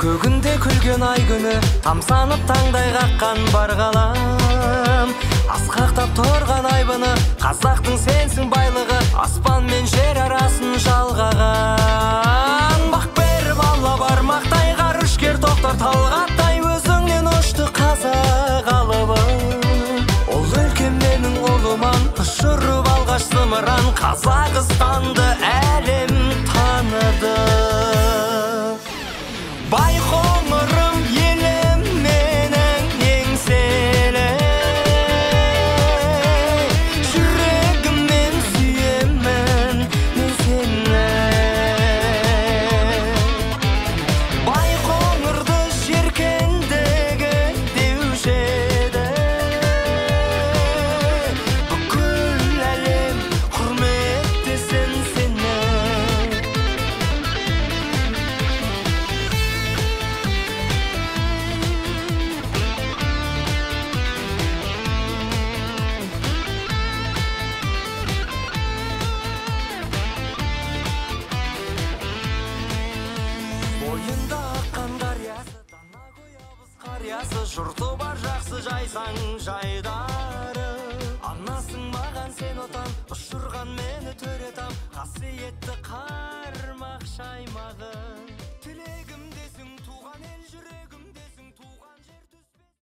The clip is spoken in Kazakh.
Көгінде күлген ай күні, тамсанып таңдай қаққан бар ғалам. Асқақтап тұрған айбыны, қазақтың сенсің байлығы, аспан мен жер арасын жалғаған. Бақ беріп алла бармақтай, ғарышкер тоқтар талғаттай, өзіңнен ұшты қазақ алыбы. Ол өлкем менің ұлыман, ұшырып алғаш зымыран, Қазақстанды әлем таныды. Байқоңырым елім менің еңселі, жүрегіммен сүйемін мен сені. Байқоңырды жер кіндігі деуші еді, бүкіл әлем құрметтесін сені. Бойында аққан дариясы, дана абыз қариясы, жұрты бар жақсы жайсаң жайдары. Анасың маған сен отан, ұшырған мені төре там, қасиетті қармақ шаймағы.